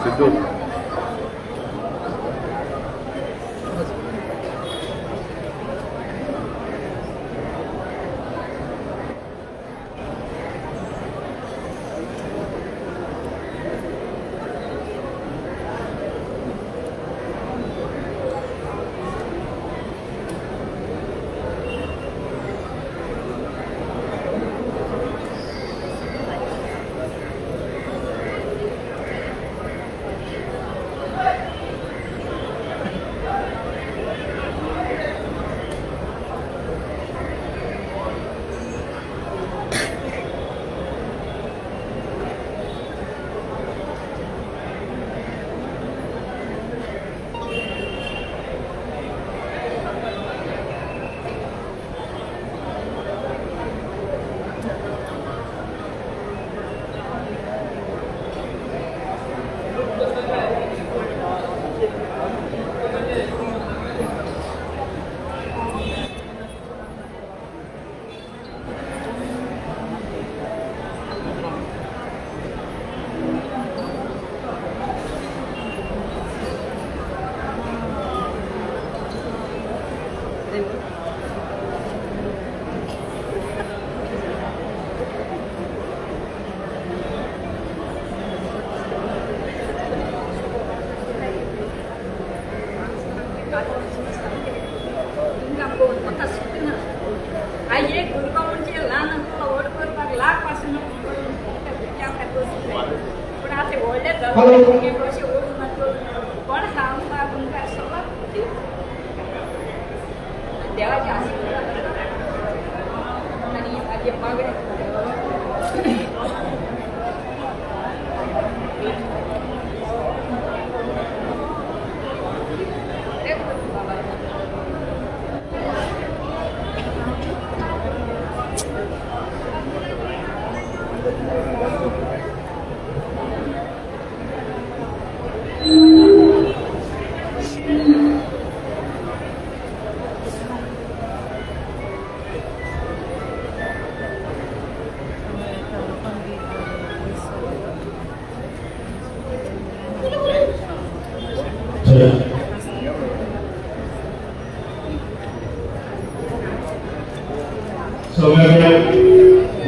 सिद्धू.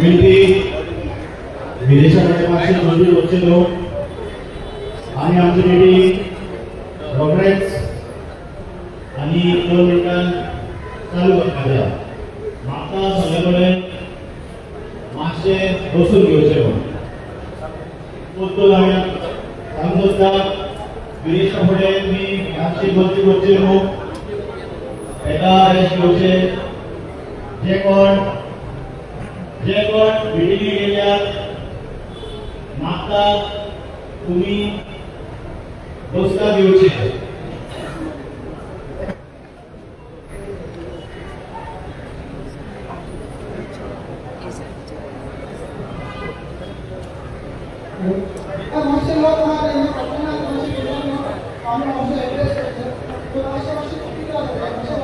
विनती विदेशाकडे मातशें मंजूर वचचे लोक आनी आमची मिटींग रोखडेच आनी 2 मिनटां चालू करपाक जाय. म्हाका सगळे कडेन मातशें बसून घेवचें म्हूण परतून आमी सांगूंक सोदता, विदेशा फुडें तुमी मातशी गर्दी करची न्हू, एका रेस्ट घेवचें. जे कोण मिटिंगे गेल्यात म्हाका तुमी बसका घेवची. मातशे लोक आहा तेंचे फाटल्यान मातशे गेले न्हू, आमी मातशे एड्रेस करचे पूण मातशें मातशें कितें जाता मातशें.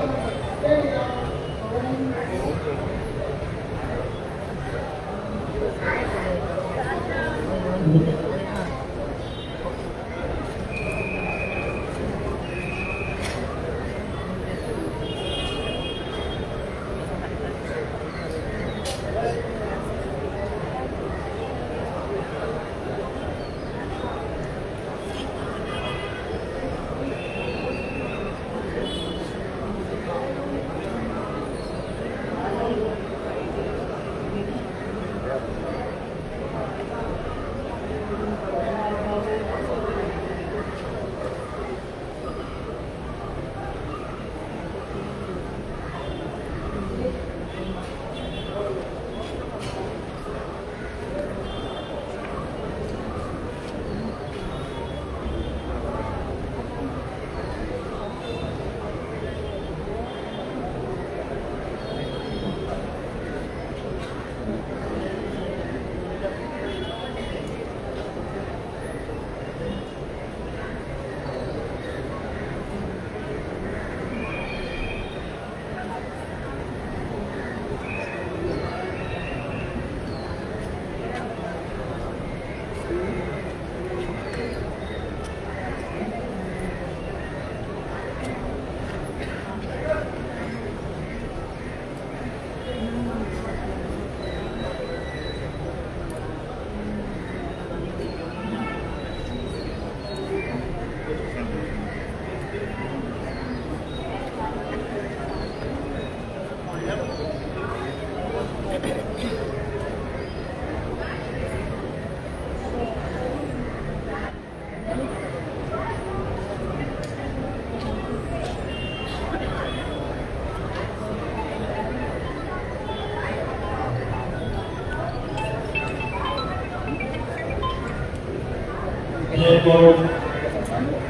बोर्ड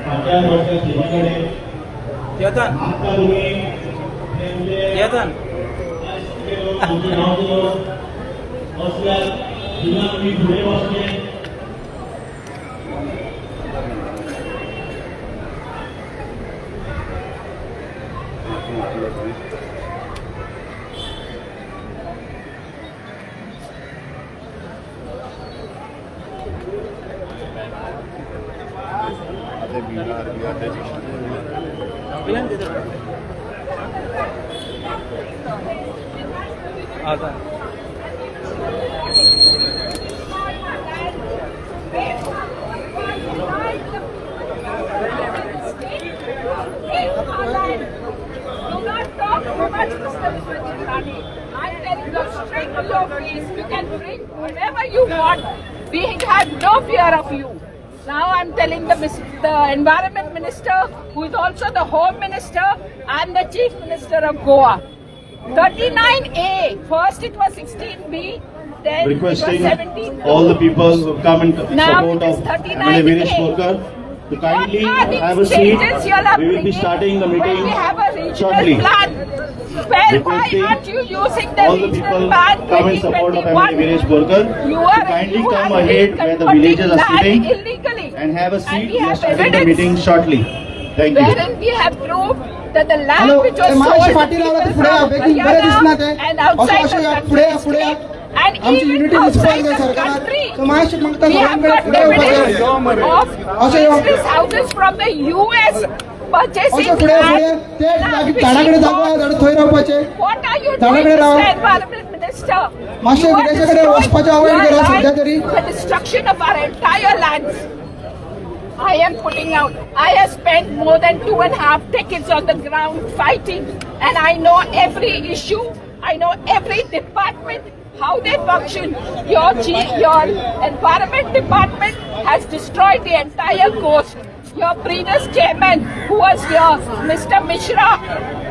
पंचायत बोर्डच्या स्टेजी कडेन येतान मागता तुमी ते येतान तुमचे गांवचे लोक बसल्यात तिंगा तुमी फुडें बसचे. आता Do not talk too much, Mr. Vishwajit Rane. I'm telling you straight to your face. You can bring whatever you want. We have no fear of you. Now I'm telling the Environment Minister, who is also the Home Minister and the Chief Minister of Goa. 39A. First it was 16B, then Requesting it was 17. all the people who come in Now support it is of 39 MLA Viresh A. Borkar to kindly What are these have a seat. changes you all are We will be bringing starting the when meeting we have a regional shortly. plan? Where, why Requesting aren't you using the all the regional people plan come in support of MLA 2021? Viresh Borkar You to are kindly you come have ahead been where the converting villagers are land sitting illegally. and have a And seat. we We are have starting the evidence meeting shortly. Thank you. wherein we have proved that the land hello, which was ए, मातशे sold फाटीं to रावला people तर फुडें या, from बेगीन बरें दिसना Haryana तें. and अशें outside अशें the या, country फुडें या, फुडें या. and आमची even unity दिसपाक outside जाय the सरकाराक. country. सो मातशें मागता We have सगळ्यां कडेन got फुडें येवपाक evidence जाय. of अशें यो. business houses from the US purchasing अशें फुडें फुडें land. ते now लागीं झाडा कडेन fishing जागो आहा, boats. झाडां थंय रावपाचें. What are you झाडा doing, कडेन राव. Mr. Environment Minister? मातशें You are विदेशा कडेन destroying वचपाचें avoid your करा land, सध्या तरी. The destruction of our entire lands. I am putting out. I have spent more than 2.5 decades on the ground fighting, and I know every issue. I know every department, how they function. Your environment department has destroyed the entire coast. Your previous chairman, who was here, Mr. Mishra,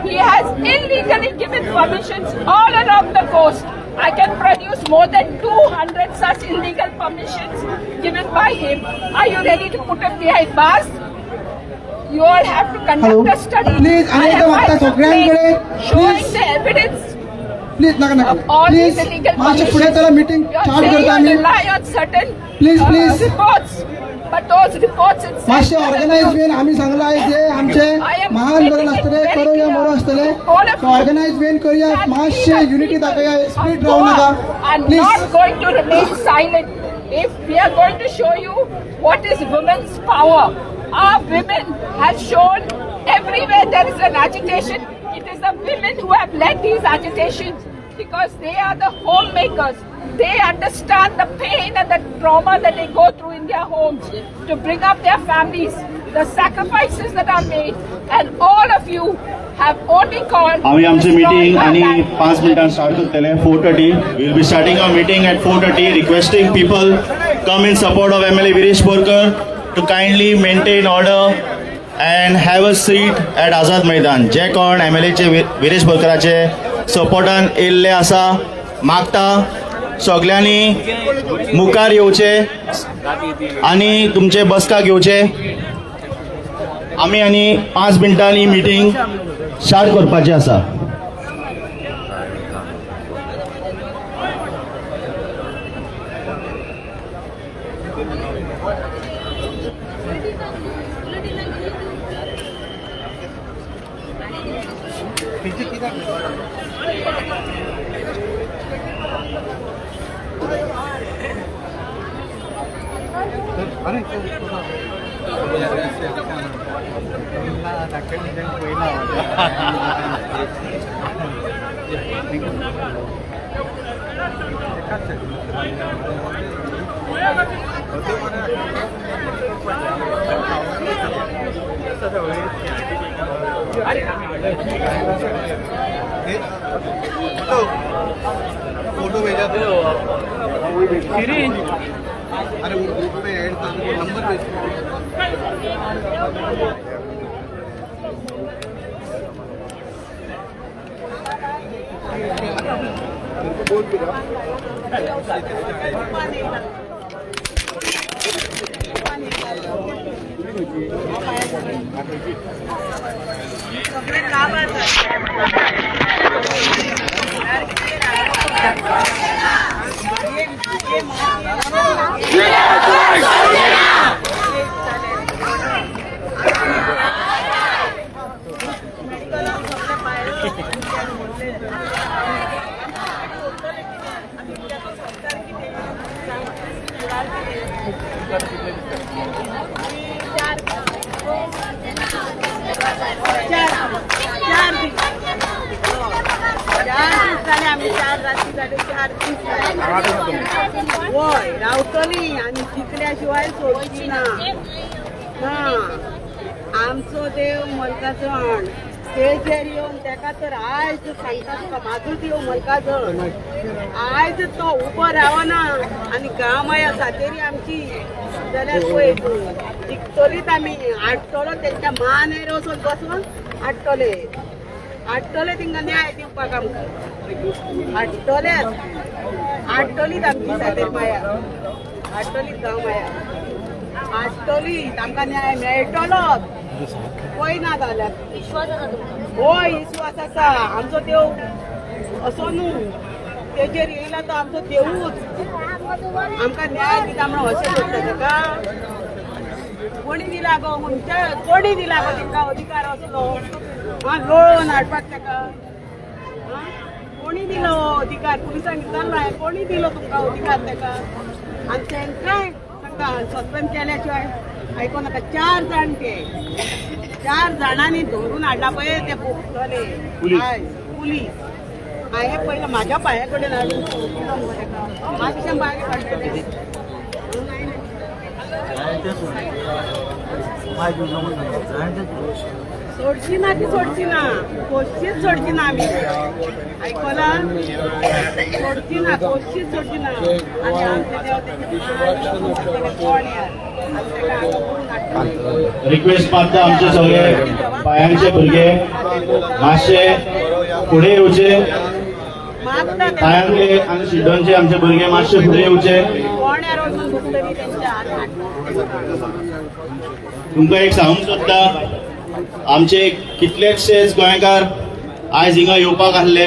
he has illegally given permissions all along the coast. I can produce more than 200 such illegal permissions given by him. Are you ready to put him behind bars? You all have to conduct Hello. a study. Please, I आणि have एकदा मागता filed सगळ्यांकडे, complaint showing please. the evidence please नाका नाका of all please these illegal मातशें फुडें permissions. चला meeting You are start saying करता you आमी. rely on certain Please, please. reports, but those reports itself मातशें are organise abuse. बीन आमी सांगलां आयज हे आमचे I am महान बरें making it आसतलें very करूया clear बरो आसतलें to all of so organise बीन करूया that we मातशें the unity people दाखया of split रावूं Goa नाका are please. not going to remain silent. If we are going to show you what is women's power, our women have shown everywhere there is an agitation. It is the women who have led these agitations because they are the homemakers. They understand the pain and the trauma that they go through in their homes to bring up their families, the sacrifices that are made, and all of you have only called. आम्ही आमची to destroy meeting our आणि land. 5 मिनटां start करतले. 4:30 we'll be starting our meeting at 4:30, requesting people come in support of MLA Viresh Borkar to kindly maintain order and have a seat at Azad Maidan. जे कोण M L एचे Viresh बोरकराचे सपोर्टान येयल्ले आसा, मागता सगल्यांनी मुखार येवचे आनी तुमचे बसका घेवचे. आमी आनी 5 मिनटांनी मिटींग स्टार्ट करपाची आसा. फोटो भेजा दो. अरे वो ग्रुप पे ऐड कर दो, नंबर भेज दो. चार दीस जाले आमी, 4 राती जाले, 4 दीस जाले. वय रावतली आनी जिखल्या शिवाय सोडची ना. ना आमचो देव मलकाचण तेजेर येवन तेका तर आयज सांगता तुका, म्हाजो देव मलकाचण आयज तो उबो रावना आनी गांवमाया सातेरी आमची जाल्यार पळय तूं जिखतलीच आमी. हाडटलो तेंच्या मानेर वचून बसून हाडटले, हाडटले तेंकां न्याय दिवपाक आमकां हाडटलेच, हाडटलीच आमची सातेर माया, हाडटलीच गांव माया, हाडटलीच आमकां न्याय मेळटलोच. पळय ना जाल्यार होय विश्वास आसा आमचो देव असो न्हू, तेजेर येयला तो आमचो देवूच आमकां न्याय दिता म्हणून अशें करता तेका. कोणी दिला गो खंयच्या, कोणी दिला गो तेका अधिकार असलो लोळोवन हाडपाक तेका? कोणी दिलो अधिकार? पुलिसांक विचारला कोणी दिलो तुमकां अधिकार तेका? आनी तेंकांय तांकां सस्पेंड केल्या शिवाय आयको नाका. 4 जाण ते 4 जाणांनी धरून हाडला पळय ते भोगतले पुलीस. हांवें पयलें म्हाज्या पांया कडेन हाडून दिलो मुगो तेका, मातशें मागीर काडटलें. सोडची ना ती, सोडची ना, कोशीच सोडची ना आमी. आयकला, सोडची ना, कोशीच सोडची ना. आनी आमचे देव तेचे कोण यार. रिक्वेस्ट मारता आमचे सगळे पायांचे भुरगे मातशे फुडें येवचे, पायांचे आनी शिड्डोनचे आमचे भुरगे मातशे फुडें येवचे. तुमकां एक सांगूंक सोदता, आमचे कितलेशेच गोंयकार आयज हिंगा येवपाक आसले,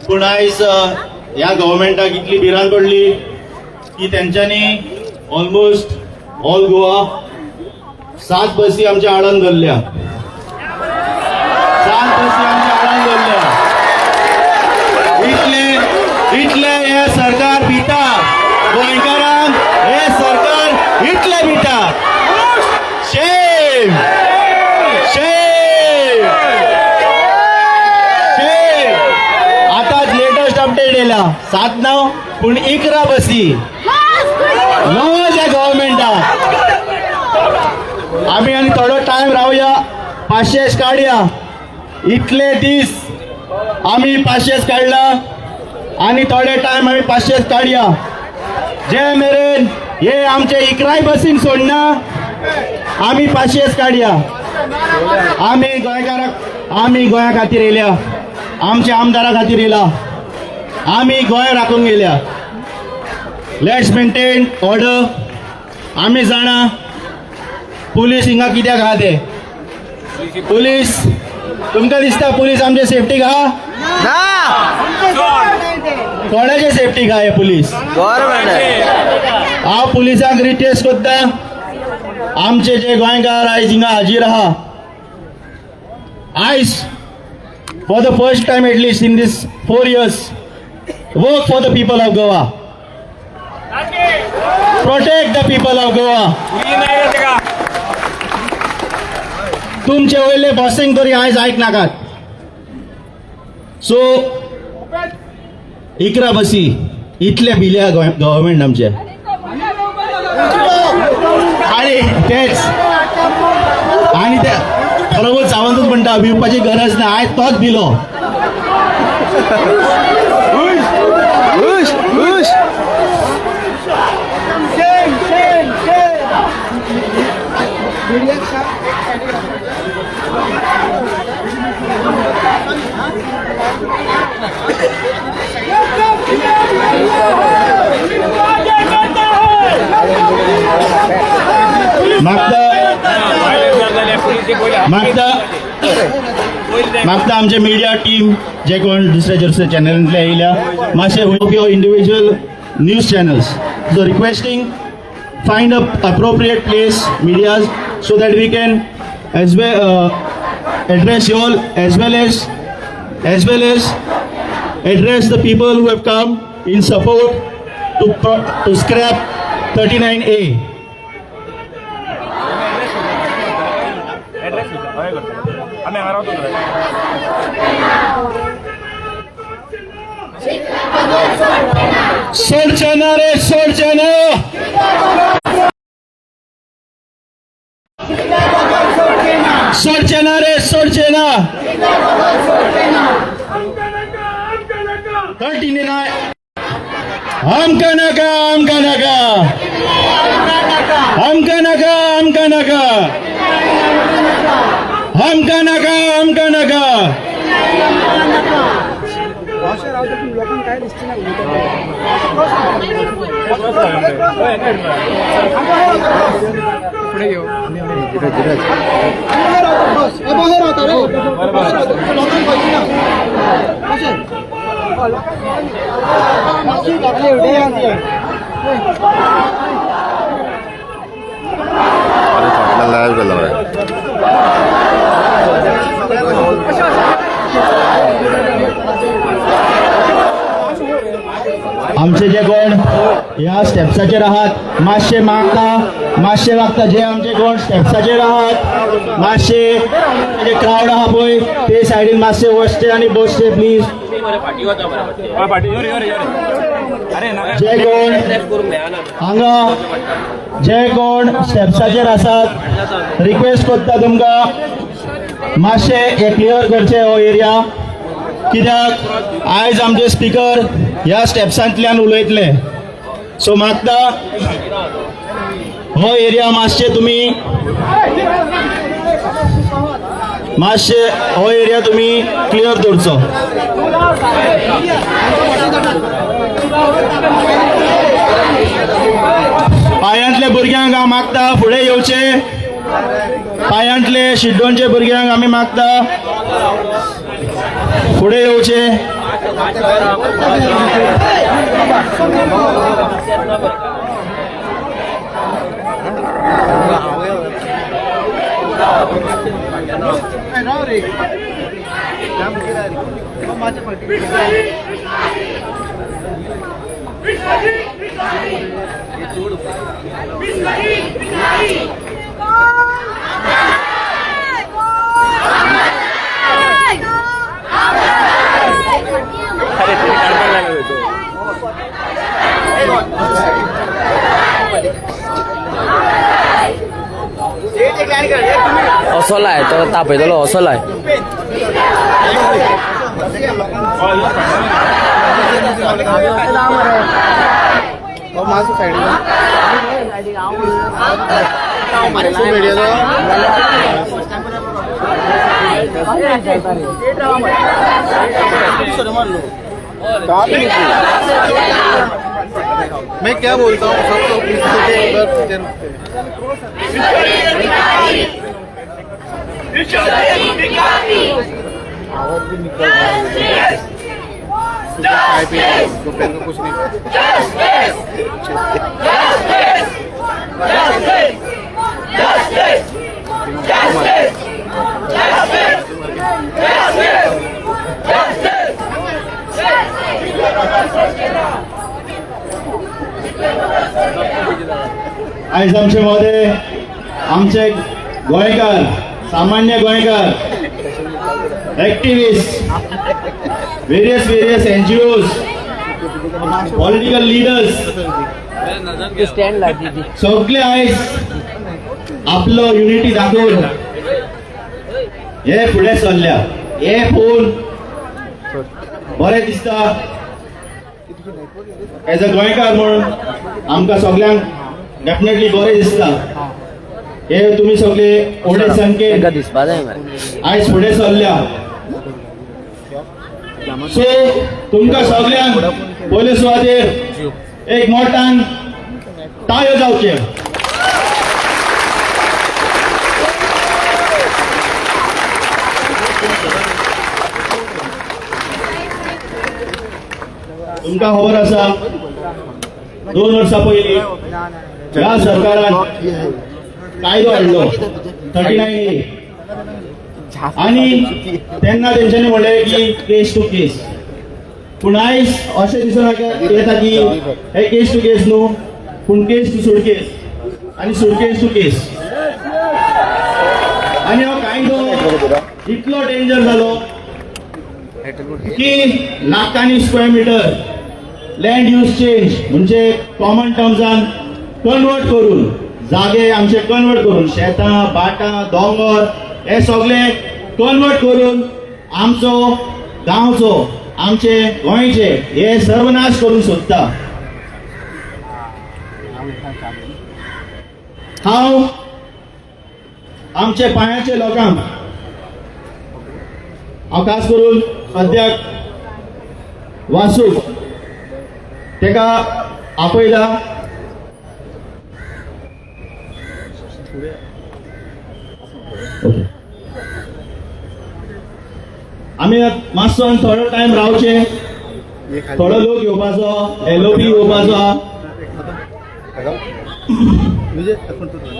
पूण आयज ह्या गव्हर्मेंटाक इतली भिरांत पडली की तेंच्यांनी ऑलमोस्ट ऑल गोवा 7 बसी आमच्या आडान धरल्या, 7 बसी आमच्या आडान धरल्या. इतले इतले हे सरकार भिता गोंयकारांक, हे सरकार इतले भिता. Shame shame shame. आतांच लेटस्ट अपडेट येयला, 7 ना पूण 11 बसी नवो गव्हर्मेंटाक. आमी आनी थोडो टायम रावया, 500 काडया. इतले दीस आमी 500 काडला आनी थोडे टायम आमी 500 काडया. जे मेरेन हे आमचे 11 बसीन सोडना आमी 500 काडया. आमी गोंयकाराक, आमी गोंया खातीर येयल्या, आमच्या आमदारा खातीर येयला, आमी गोंय राखूंक येयल्या. Let's maintain order. आमी जाणा पुलीस हिंगा कित्याक आहा ते. पुलीस तुमकां दिसता पुलीस आमचे सेफ्टीक आहा? कोणाचे सेफ्टीक आहा हे पुलीस? हांव पुलिसांक रिक्वेस्ट करता, आमचे जे गोंयकार आयज हिंगा हाजीर आहा, आयज for the first time at least in this 4 years work for the people of Goa, protect the people of Goa. तुमचे वयले बॉसिंग तरी आयज आयक नाकात. सो 11 बसी इतले भिल्या गव्हर्मेंट आमचे. आणि तेच आणि ते प्रमोद सावंतूच म्हणटा भिवपाची गरज ना, आयज तोच भिलो. मागता मागता मागता आमचे मिडिया टीम जे कोण दुसऱ्या दुसऱ्या चॅनलांतले येयल्या, मातशे your individual news channels, so requesting, find a appropriate place, medias, so that we can as well address you all as well as address the people who have come in support to scrap 39A. Address विचार हय करता आमी हांगा रावता तुला. सोडचे ना रे, सोडचे ना. सोडचे ना रे, सोडचे ना. 39, आमकां नाका, आमकां नाका, आमकां नाका, आमकां नाका, आमकां नाका, आमकां नाका. लोकांक काय दिसते ना. फुडें यो. बाहेर रावता रे, बाहेर रावता, लोकांक कळची ना कशें. मातशी अरे, फाटल्यान लायव्ह केला मरे. आमचे जे कोण ह्या स्टेप्साचेर आहात, मातशे मागता, मातशे मागता, जे आमचे कोण स्टेप्साचेर आहात, मातशे जे क्रावड आहा पळय ते सायडीन मातशे वचचे आनी बसचे प्लीज. हय, फाटी यो रे, यो रे, यो रे, अरे नाका. जे कोण हांगा, जे कोण स्टेप्साचेर आसात, रिक्वेस्ट करता तुमकां, मातशे हे क्लियर करचे हो एरिया, कित्याक आयज आमचे स्पिकर ह्या स्टेप्सांतल्यान उलयतले. सो मागता, हो एरिया मातशे तुमी, मातशे हो एरिया तुमी क्लियर दवरचो. पायांतले भुरग्यांक हांव मागता, फुडें येवचे. पायांतले शिड्डोनचे भुरग्यांक आमी मागता, फुडें येवचे. राव रे. माझ्या पाठी. अरे, ते काढपाक लागले तो. असो लाय, तो तापयतलो, असो लाय. माजो सायडीन मैं क्या बोलता हूँ, सब लोग पीछे के उधर पीछे रुकते हैं. आवाज भी निकल रहा है. सुबह चाय पी, दोपहर को कुछ नहीं. आयज आमचे महोदय, आमचे गोंयकार, सामान्य गोंयकार, activist, various various NGOs, political leaders, सगळे आयज आपलो युनिटी दाखोवन हे फुडें सरल्या. हे पळोवन बरें दिसता. एज अ गोंयकार म्हूण आमकां सगल्यांक डेफिनेटली बरें दिसता. हे तुमी सगळे व्हडले संख्येन तांकां दिसपा जाय मरे. आयज फुडें सरल्या. सो तुमकां सगल्यांक पयले सुवातेर एक मोठ्यान टाळयो जावच्यो. तुमकां खबर आसा, 2 वर्सां पयलीं ह्या सरकारान कायदो हाडलो 39ए आनी तेन्ना तेंच्यांनी म्हणलें की केस टू केस. पूण आयज अशें दिसून येता की हे केस टू केस न्हू, पूण केस टू सुटकेस आनी सुटकेस टू केस. आनी हो कायदो इतलो डेंजर जालो की लाखांनी square meter land use change, म्हणजे कॉमन टर्म्सान कन्वर्ट करून, जागे आमचे कन्वर्ट करून, शेतां, भाटां, दोंगर हे सगळे कन्वर्ट करून आमचो गांवचो, आमचे गोंयचे हे सर्वनाश करूंक सोदता. हांव आमचे पांयाचे लोकांक, हांव खास करून सद्याक वासू तेका आपयला. ओके, आमी मातसो आनी थोडो टायम रावचे. थोडो लोक येवपाचो, एलओपी येवपाचो आहा.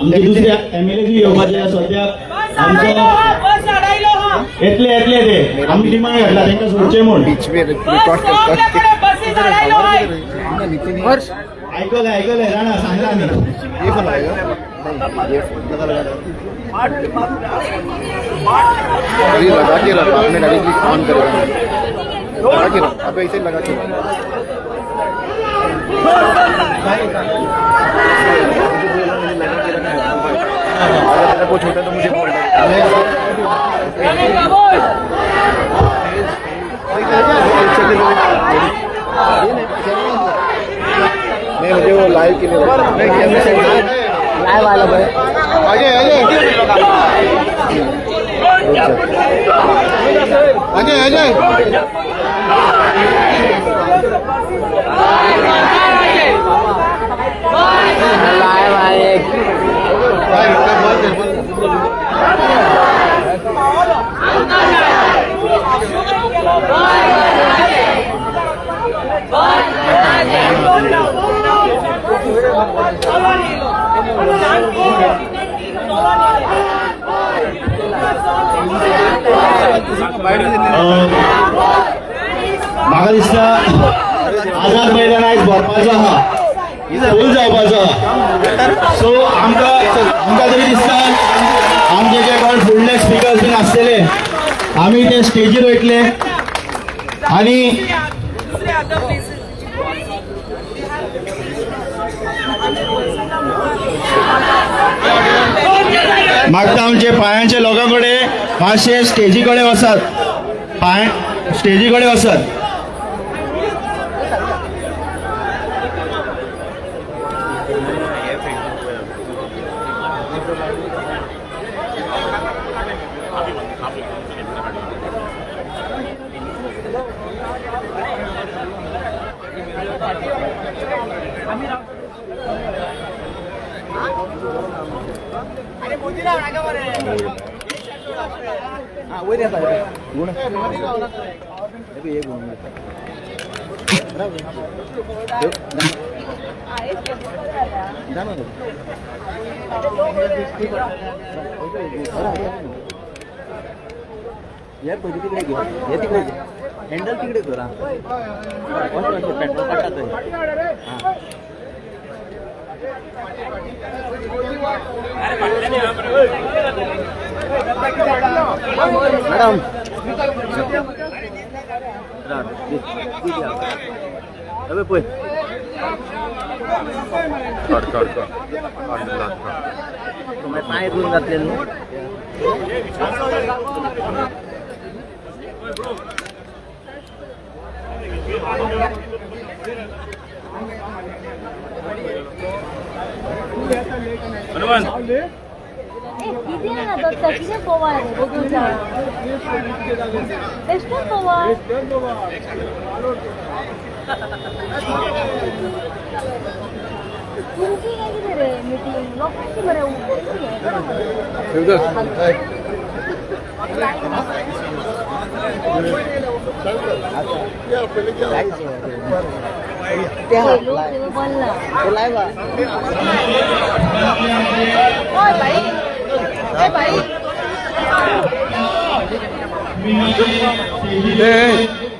आमचे दुसरे एमएलए येवपाचे आहा सद्याक. आमचो येतले येतले ते. आमी डिमांड घातला तांकां सोडचे म्हूण. बीच में रिकॉर्ड करता. आयकलें, आयकलें, जाणा, सांगला आमी. ये फोन आएगा नहीं, ये फोन लगा लगा. अभी लगा के रख. बाद में डायरेक्टली ऑन करेगा. लगा के रख, अबे ऐसे लगा के रख. मुझे बोला, मैंने लगा के रखा है. अगर तेरा कुछ होता है तो मुझे बोल. नहीं, मुझे वो लाइव के लिए. लायव्ह आला बरं. अजय, अजय, अजय, अजय. लायव्ह आहे. म्हाका दिसता आझाद मैदान आयज भरपाचो आहा, फूल जावपाचो आहा. सो आमकां तरी दिसता, आमचे जे कोण फुडले स्पिकर्स बीन आसतले, आमी ते स्टेजीर वयतले आनी मागता आमचे पायांचे लोकां कडेन, मातशे स्टेजी कडेन वचात, पांय स्टेजी कडेन वचात. हे पयलीं तिकडे घे, हे तिकडे घे, हँडल तिकडे कर. पेट्रोल काडटा थंय. मॅडम, अबे पळय. काढ काढ काढ काढ काढ. पांय करून जातले न्हू. कितें ना दत्ता, कितें बोवाळ रे बघून. बेश्टोच बोवाळ. तुमची काय कितें रे मिटींग लोकांची मरे हें करा मरे.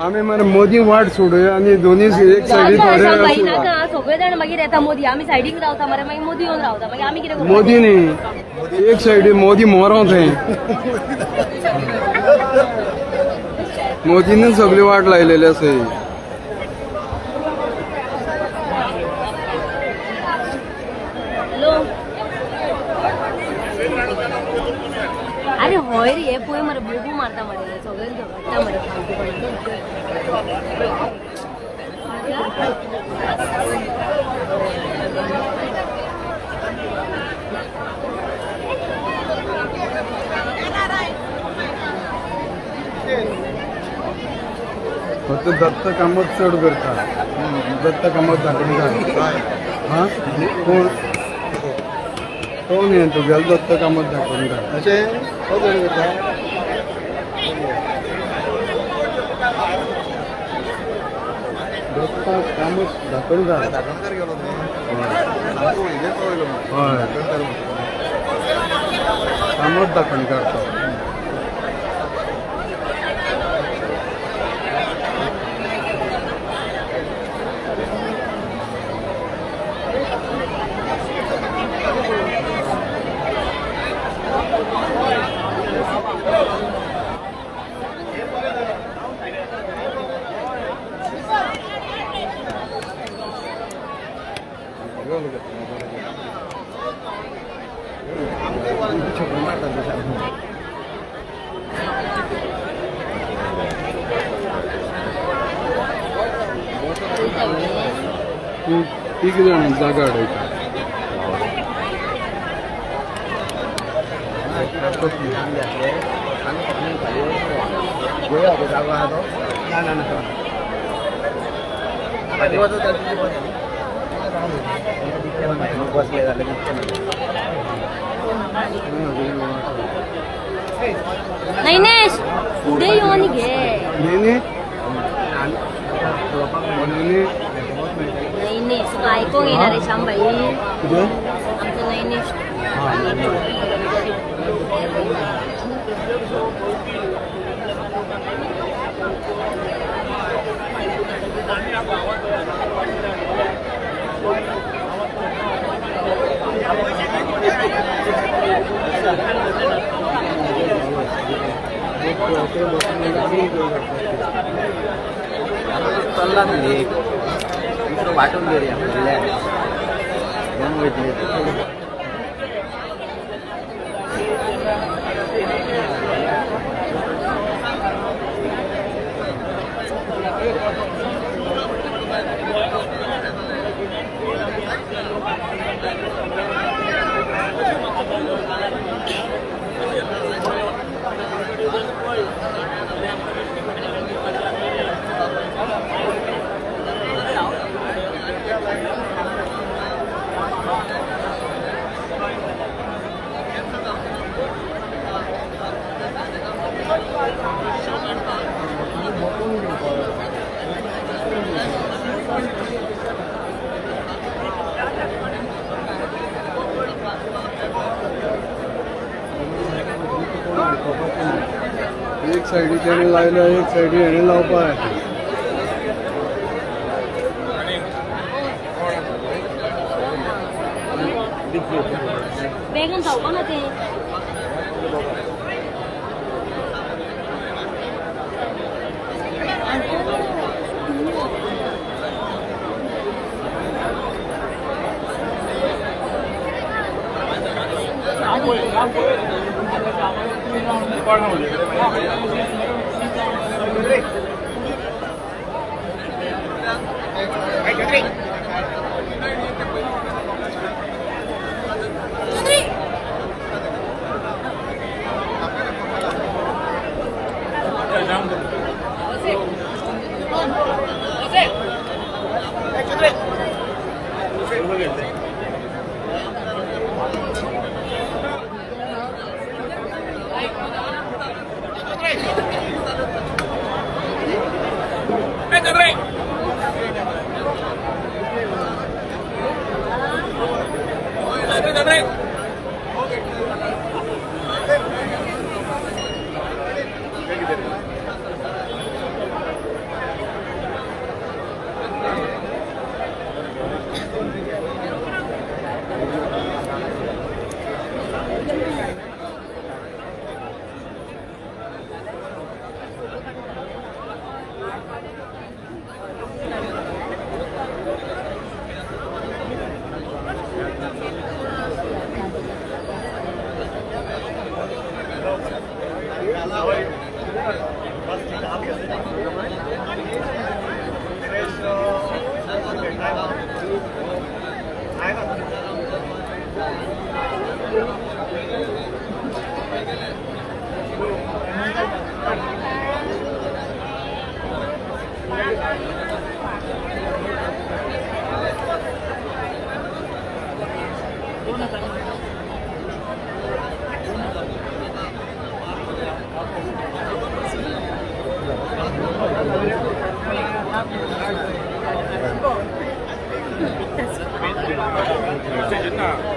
आम्ही मरे मोदी वाट सोडूया आणि दोन्ही एक सायडीन थोडे नाका सगळे जाण मागीर येता मोदी आमी सायडीक रावता मरे मागीर मोदी येवन रावता मागीर आमी कितें मोदी न्ही एक सायडीन मोदी मोरो थंय मोदीनच सगळी वाट लायलेली आसा ही. हॅलो अरे हय रे हे पळय मरे बोबो मारता मरे सगळे झगडटा मरे फालतूपणान. फक्त दत्त कामत चड करता दत्त कामत धाकणकार हा कोण कोण हे तुगेलो दत्त कामत धाकणकार अशें तो चड करता. दत्त कामत धाकणकार धाकणकार गेलो न्ही सामको हेजेर पावयलो. हय. धाकणकार कामत धाकणकार तो. तीग जाण जागा अडयता. नैनेश फुडें येवन घे. न्ही नैनेश तुका आयकोंक येना रे श्यामबाई कितें आमचो नैनेश. चल्ला न्ही एक दुसरो वांटून घेवया फुडल्यान दोन वयतले. एक सायडी तेणे लायल्या एक सायडी हेणे लावपाक जाय. बेगीन जावपा ना तें.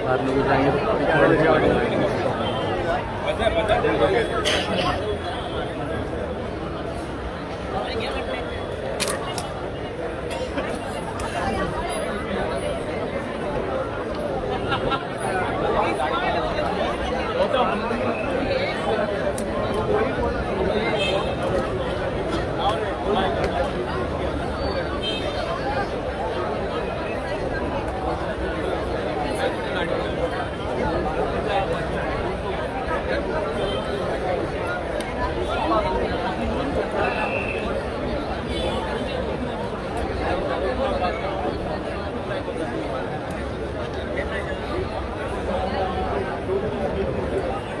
आप लोग जाएंगे।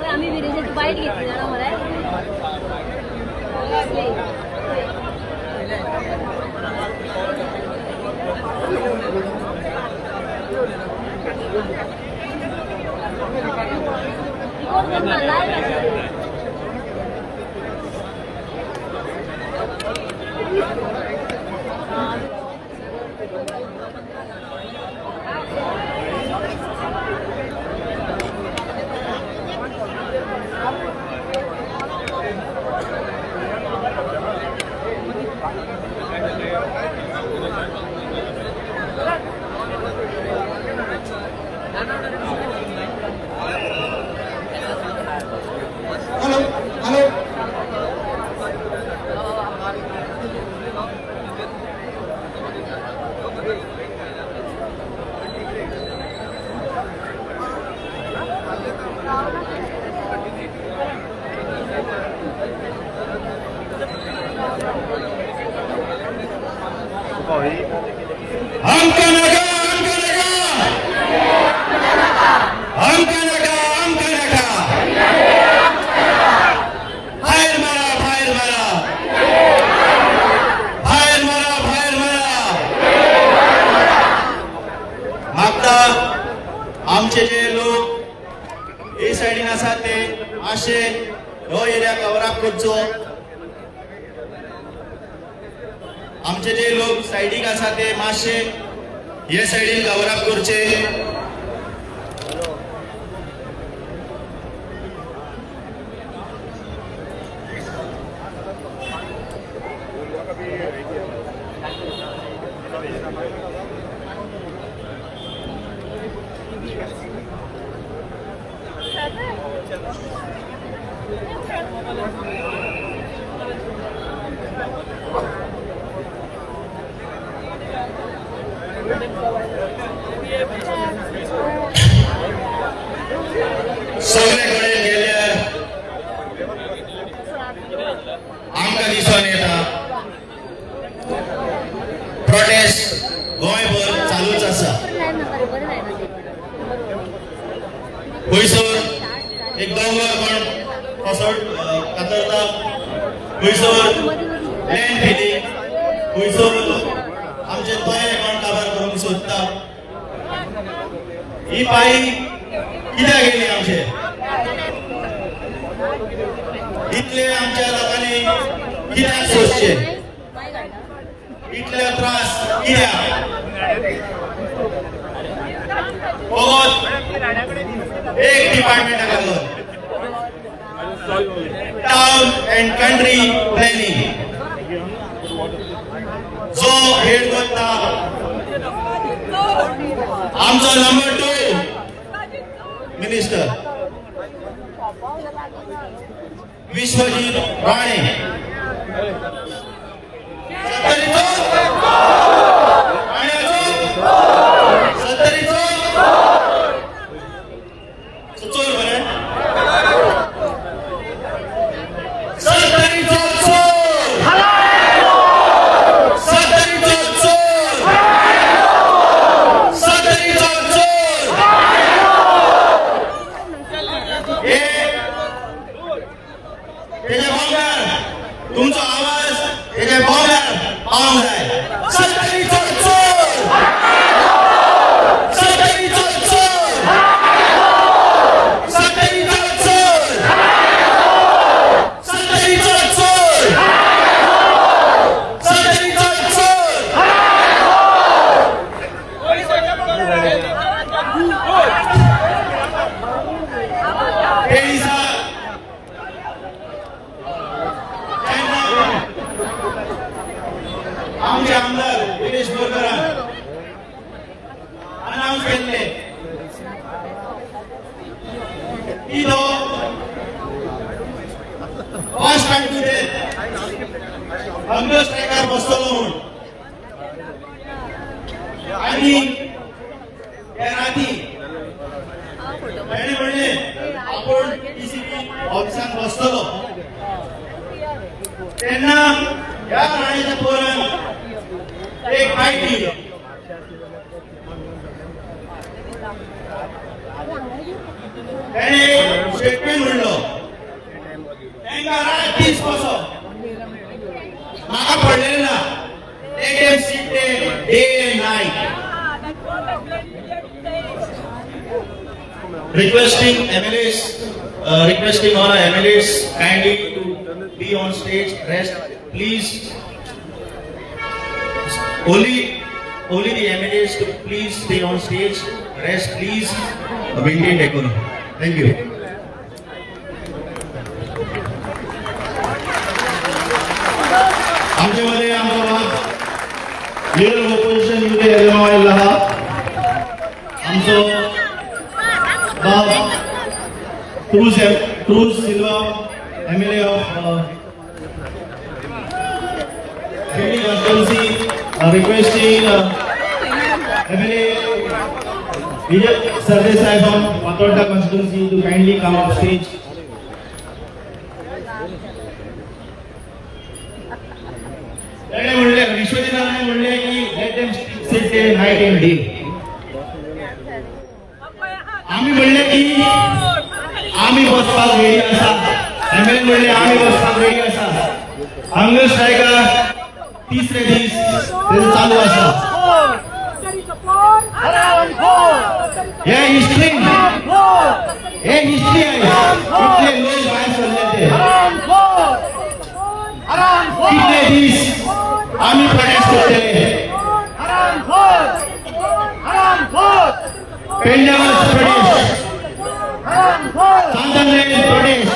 आमी विरेशाची बायट घेतली जाणा मरे. रिकॉर्ड कर ना, लायव्ह आसा ते. Hello hello. आमकां नाका, आमकां नाका, आमकां नाका, आमकां नाका. भायर मारा, भायर मारा, भायर मारा, भायर मारा. मागता आमचे जे लोक हे सायडीन आसात ते मातशे हो एरिया कवर अप करचो. आमचे जे लोक सायडीक आसा ते मातशे हे सायडीन कवर अप करचे. सगळे कडेन गेल्यार आमकां दिसून येता, प्रोटेस्ट गोंयभर चालूच आसा. बरें जायना बरें, बरें जायना ते. बरोबर. खंयसर एक दोंगर कोण कसो कातरता, खंयसर मदीं मदीं. लँड फिलिंग, खंयसर आमचे तोये कोण काबार करूंक सोदता. ही पाळी कित्याक गेली आमचे? इतले आमच्या लोकांनी कित्याक सोसचे? मायक हाडटा. इतले त्रास कित्याक? फकत एक डिपार्टमेंटाक लागून, टावन अँड कंट्री प्लॅनिंग, जो हेड करता आमचो नंबर 2 मिनिस्टर विश्वजीत राणे. सत्तरीचो, राण्याचो, सत्तरीचो चोर बरे. सत्तरीचो चोर, सत्तरीचो चोर, सत्तरीचो चोर. हे तेच्या बोंगार तुमचो आवाज तेच्या बोंगार पावंक जाय. हंगर स्ट्रायकार बसतलो म्हूण. आनी त्या राती तेणे म्हणलें, आपूण डीसीपी ऑफिसान बसतलो. तेन्ना ह्या राणेच्या पोरान एक फायट दिलो. तेणे स्टेटमेंट म्हणलो, तांकां रात दीस बसप म्हाका पडलेलें ना. Let them sit there day and night. Requesting MLAs, requesting all our MLAs kindly to be on stage, rest, please. Only the MLAs to please stay on stage, rest, please, maintain decorum. Thank you. आमच्यामध्ये आमचा बाब leader of opposition UK आयिल्लो आहा. आमचो बाब cruise Silva, MLA of Kheli constituency, requesting MLA Vijay Sardesai from Fatorda constituency to kindly come up stage. त्याने म्हणले, विश्वजित राणे म्हणले की let them sit there night and day. आम्ही म्हणले की आम्ही बसपाक रेडी आसा. एमएलए म्हणले, आम्ही बसपाक रेडी आसा. हंगर स्ट्रायकार तिसरे दीस तेजें चालू आसा. हे हिस्ट्री, हे हिस्ट्री आहे. इतले लोक भायर सरले ते, कितले दीस आम्ही प्रोटेस्ट करतले. पेडण्यावर प्रोटेस्ट, सांत आंद्रे प्रोटेस्ट.